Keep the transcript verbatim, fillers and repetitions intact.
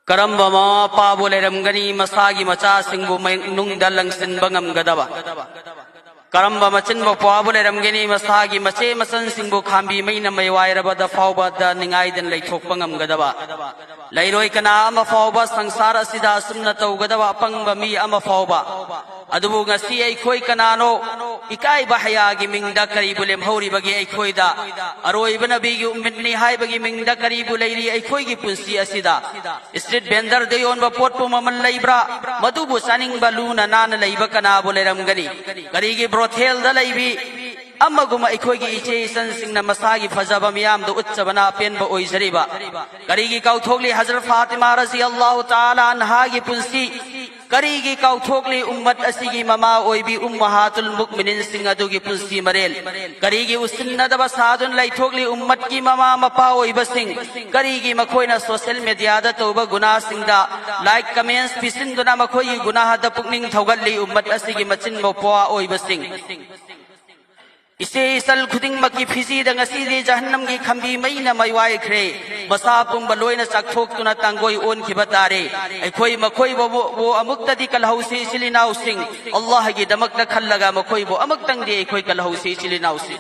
ꯀꯔꯝꯕ ꯃꯃꯥ ꯃꯄꯥꯕꯨ ꯂꯩꯔꯝꯒꯅꯤ ꯃꯁꯥꯒꯤ ꯃꯆꯥꯁꯤꯡꯕꯨ ꯃꯅꯨꯡꯗ ꯂꯪꯁꯤꯟꯕ ꯉꯝꯒꯗꯕ? ꯀꯔꯝꯕ ꯃꯆꯤꯟ ꯃꯧꯄ꯭ꯋꯥꯕꯨ ꯂꯩꯔꯝꯒꯅꯤ ꯃꯁꯥꯒꯤ ꯃꯆꯦ ꯃꯆꯟꯁꯤꯡꯕꯨ ꯈꯥꯝꯕꯤ ꯃꯩꯅ ꯃꯩꯋꯥꯏꯔꯕꯗ ꯐꯥꯎꯕꯗ ꯅꯤꯡꯉꯥꯏꯗꯅ ꯂꯩꯊꯣꯛꯄ ꯉꯝꯒꯗꯕ? ꯂꯩꯔꯣꯏ ꯀꯅꯥ ꯑꯃ ꯐꯥꯎꯕ ꯁꯪꯁꯥꯔ ꯑꯁꯤꯗ ꯑꯁꯨꯝꯅ ꯇꯧꯒꯗꯕ ꯑꯄꯪꯕ ꯃꯤ ꯑꯃ ꯐꯥꯎꯕ꯫ ꯑꯗꯨꯕꯨ ꯉꯁꯤ ꯑꯩꯈꯣꯏ ꯀꯅꯥꯅꯣ? ꯏꯀꯥꯏꯕ ꯍꯌꯥꯒꯤ ꯃꯤꯡꯗ ꯀꯔꯤꯕꯨ ꯂꯦꯝꯍꯧꯔꯤꯕꯒꯦ ꯑꯩꯈꯣꯏꯗ? ꯑꯔꯣꯏꯕ ꯅꯕꯤꯒꯤ ꯎꯝꯃꯠꯅꯤ ꯍꯥꯏꯕꯒꯤ ꯃꯤꯡꯗ ꯀꯔꯤꯕꯨ ꯂꯩꯔꯤ ꯑꯩꯈꯣꯏꯒꯤ ꯄꯨꯟꯁꯤ ꯑꯁꯤꯗ? ꯏꯁꯇ꯭ꯔꯤꯠ ꯚꯦꯟꯗꯔꯗ ꯌꯣꯟꯕ ꯄꯣꯠꯄꯨ ꯃꯃꯜ ꯂꯩꯕ꯭ꯔꯥ? ꯃꯗꯨꯕꯨ ꯆꯥꯅꯤꯡꯕ ꯂꯨꯅ ꯅꯥꯟꯅ ꯂꯩꯕ ꯀꯅꯥꯕꯨ ꯂꯩꯔꯝꯒꯅꯤ? ꯀꯔꯤꯒꯤ ꯕ꯭ꯔꯣꯊꯦꯜꯗ ꯂꯩꯕꯤ ꯑꯃꯒꯨꯝꯕ ꯑꯩꯈꯣꯏꯒꯤ ꯏꯆꯦ ꯏꯆꯟꯁꯤꯡꯅ ꯃꯁꯥꯒꯤ ꯐꯖꯕ ꯃꯤꯌꯥꯝꯗ ꯎꯠꯆꯕꯅ ꯑꯄꯦꯟꯕ ꯑꯣꯏꯖꯔꯤꯕ? ꯀꯔꯤꯒꯤ ꯀꯥꯎꯊꯣꯛꯂꯤ ꯍꯖꯔꯠ ꯐꯥꯇꯤꯃꯥ ꯔꯖꯤ ꯑꯜꯂꯥꯍꯨ ꯇꯥꯂꯥ ꯑꯟꯍꯥꯒꯤ ꯄꯨꯟꯁꯤ? ꯀꯔꯤꯒꯤ ꯀꯥꯎꯊꯣꯛꯂꯤ ꯎꯝꯃꯠ ꯑꯁꯤꯒꯤ ꯃꯃꯥ ꯑꯣꯏꯕꯤ ꯎꯝꯃꯍꯥꯇꯨꯜ ꯃꯨꯛꯃꯤꯅꯤꯟꯁꯤꯡ ꯑꯗꯨꯒꯤ ꯄꯨꯟꯁꯤ ꯃꯔꯦꯜ? ꯀꯔꯤꯒꯤ ꯎꯁꯤꯟꯅꯗꯕ ꯁꯥꯗꯨꯅ ꯂꯩꯊꯣꯛꯂꯤ ꯎꯝꯃꯠꯀꯤ ꯃꯃꯥ ꯃꯄꯥ ꯑꯣꯏꯕꯁꯤꯡ? ꯀꯔꯤꯒꯤ ꯃꯈꯣꯏꯅ ꯁꯣꯁꯦꯜ ꯃꯦꯗꯤꯌꯥꯗ ꯇꯧꯕ ꯒꯨꯅꯥꯁꯤꯡꯗ ꯂꯥꯏꯛ ꯀꯃꯦꯟꯁ ꯄꯤꯁꯤꯟꯗꯨꯅ ꯃꯈꯣꯏꯒꯤ ꯒꯨꯅꯥꯍꯗ ꯄꯨꯛꯅꯤꯡ ꯊꯧꯒꯠꯂꯤ ꯎꯝꯃꯠ ꯑꯁꯤꯒꯤ ꯃꯆꯤꯟ ꯃꯧꯄ꯭ꯋꯥ ꯑꯣꯏꯕꯁꯤꯡ? ꯏꯆꯦ ꯏꯆꯜ ꯈꯨꯗꯤꯡꯃꯛꯀꯤ ꯐꯤꯖꯤꯗ ꯉꯁꯤꯗꯤ ꯖꯍꯟꯅꯝꯒꯤ ꯈꯝꯕꯤ ꯃꯩꯅ ꯃꯩꯋꯥꯏꯈ꯭ꯔꯦ꯫ ꯃꯁꯥ ꯄꯨꯝꯕ ꯂꯣꯏꯅ ꯆꯥꯛꯊꯣꯛꯇꯨꯅ ꯇꯥꯡꯒꯣꯏ ꯑꯣꯟꯈꯤꯕ ꯇꯥꯔꯦ꯫ ꯑꯩꯈꯣꯏ ꯃꯈꯣꯏꯕꯨ ꯑꯃꯨꯛꯇꯗꯤ ꯀꯜꯍꯧꯁꯤ ꯏꯆꯤꯜ ꯏꯅꯥꯎꯁꯤꯡ꯫ ꯑꯜꯂꯥꯍꯒꯤꯗꯃꯛꯇ ꯈꯜꯂꯒ ꯃꯈꯣꯏꯕꯨ ꯑꯃꯨꯛꯇꯪꯗꯤ ꯑꯩꯈꯣꯏ ꯀꯜꯍꯧꯁꯤ ꯏꯆꯤꯜ ꯏꯅꯥꯎꯁꯤꯡ꯫